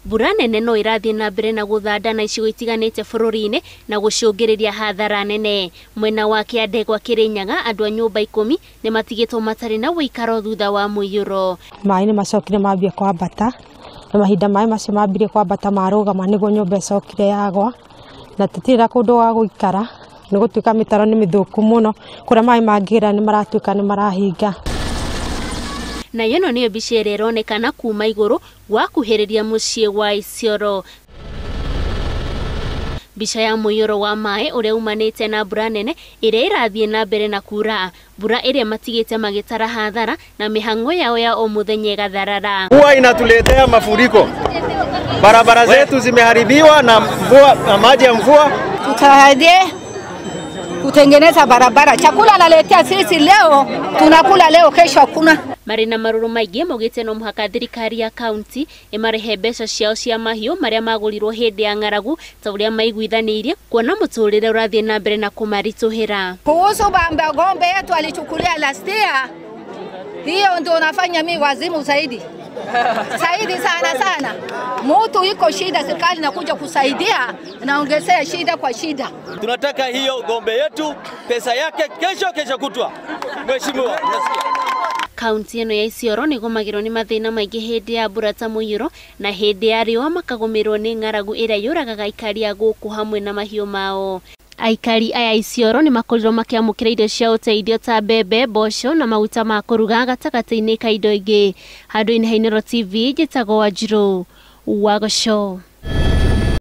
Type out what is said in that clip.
Mbura nene no ĩrathiĩ na mbere na gũthanda na icigo itiganĩte bũrũri-inĩ na gũcũngĩrĩria hathara nene. Mwena wa Kĩande gwa Kĩrĩnyaga andũ a nyũmba 10 nĩ matigĩtwo matarĩ na ũikaro thutha wa mũiyũro. Maĩ nĩ macokire mambia kwambata na mahinda maĩ macio mambirie kwambata marũgama nĩguo nyũmba ĩcokire yagwa na tũtirĩ na kũndũ gwa gũikara nĩ gũtuĩka mĩtaro nĩ mĩthũku mũno kũrĩa maĩ mangĩra nĩ maratuĩka nĩ marahinga. Na ĩno nĩyo mbica ĩrĩa ĩronekana kuma igũrũ gwakuhĩrĩria mũciĩ wa Isiolo. Mbica ya mũiyũro wa maĩ ũrĩa umanĩte na mbura nene ĩrĩa ĩrathiĩ na mbere na kura, mbura ĩrĩa matigĩte magĩtara hathara na mĩhang'o yao ya o mũthenya ĩgatharara. Mvua inatuletea mafuriko, barabara zetu zimeharibiwa na mvua, na maji ya mvua. Tutasaidie kutengeneza barabara. Chakula naletea sisi leo, tunakula leo, kesho hakuna. Marĩ na marũrũ maingĩ maugĩte no mũhaka thirikari ya kaunti ĩmarĩhe mbeca ciao cia mahiũ marĩa magũrirwo hĩndĩ ya ng'aragu ta ũrĩa maiguithanĩirie kuona mũtũrĩre ũrathiĩ na mbere na kũmaritũhĩra. Kuhusu bamba ng'ombe yetu alichukulia last year, hiyo ndio nafanya mi wazimu zaidi zaidi sana sana. Mtu iko shida, serikali inakuja kusaidia, naongezea shida kwa shida. Tunataka hiyo ng'ombe yetu pesa yake kesho kesho kutwa. Mheshimiwa, unasikia? Kaunti ĩno ya Isiolo nĩgũmagĩrwo nĩ mathĩna maingĩ hĩndĩ ya mbura ta mũiyũro na hĩndĩ ya riũa makagũmĩrwo nĩ ng'aragu ĩrĩa yũragaga aikari a gũkũ hamwe na mahiũ mao. Aikari aya Isiolo nĩ makorirwo makĩamũkĩra irio cia ũteithio ta mbembe, mboco na maguta ma kũruga gatagatĩ-inĩ ka indo ingĩ. Handũ-inĩ ha Inooro TV, njĩtagwo Wanjirũ wa Gũco.